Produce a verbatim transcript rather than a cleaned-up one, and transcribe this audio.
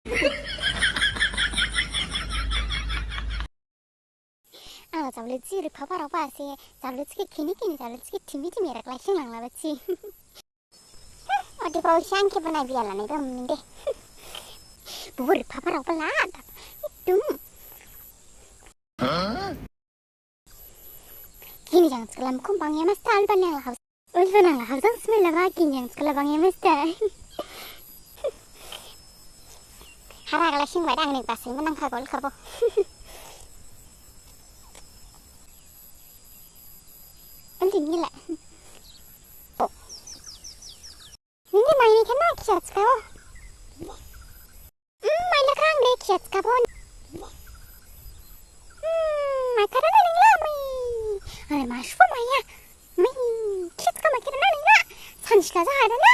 Ang la jablu ji ripha pharao ba se, jablu ji khe khini khini, jablu ji khe thimi thimi raklai sing langla ba ji. Ode bao siang khe bana biya la nai ba minde. Bo ripha pharao ba la da. Dum. Gini jang skala mukhung bang ya masta alba nang la hau. Alba nang la hau jang smai la ba gini jang skala bang ya masta. Hara gala sing bai dang ni pasai menang kha gol kha bo. Aldi ni la. Oh. Nini mai ni kena kiyat skabo. Hmm, mai la kang de kiyat skabo. Hmm, mai kada na ning la mai. Ale mas fo mai ya. Mai kiyat skabo mai kada na ning la. San sila ja ada na.